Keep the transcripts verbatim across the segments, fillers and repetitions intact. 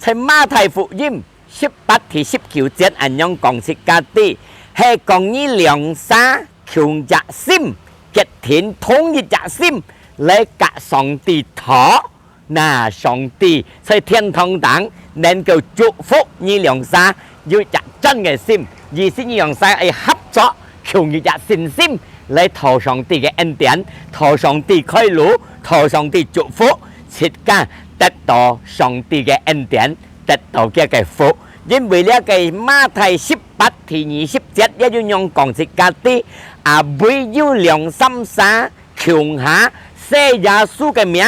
在馬太福音十八第十九節恁樣講自家知，係講你兩儕共一隻心，決定同一隻心來佮上帝討，那上帝在天堂頂能夠祝福你兩儕有一隻專个心，意思你兩儕愛合作，共一隻信心來討上帝个恩典，討上帝開路，討上帝祝福，自家得到上帝个恩典，得到佢个福。因為這个馬太十八第二十節也有樣講自家知，啊，會有兩三儕共下寫耶穌个名，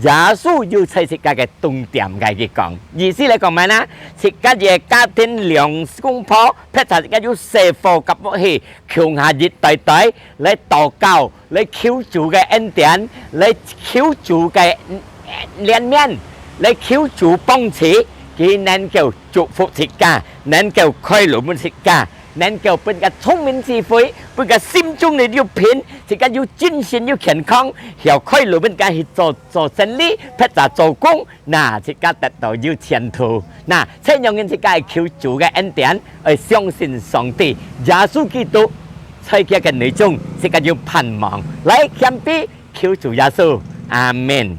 耶穌有在自家个當點个佢講。意思來講麼呢？自家个家庭兩公婆，別儕自家有細伙佮屋企，共下一代代來禱告，來求主个恩典，來求主个憐憫，來求主幫助，佢能夠祝福自家，能夠開路分自家，能夠分个聰明智慧，分个心中个有品，自家有精神有健康，曉開路分自家去做，做生理，別儕做工，那自家得到有前途。那，這樣人自家愛求主个恩典，愛相信上帝，耶穌基督，在佢个內中，自家有盼望。來，謙卑，求主耶穌。阿們。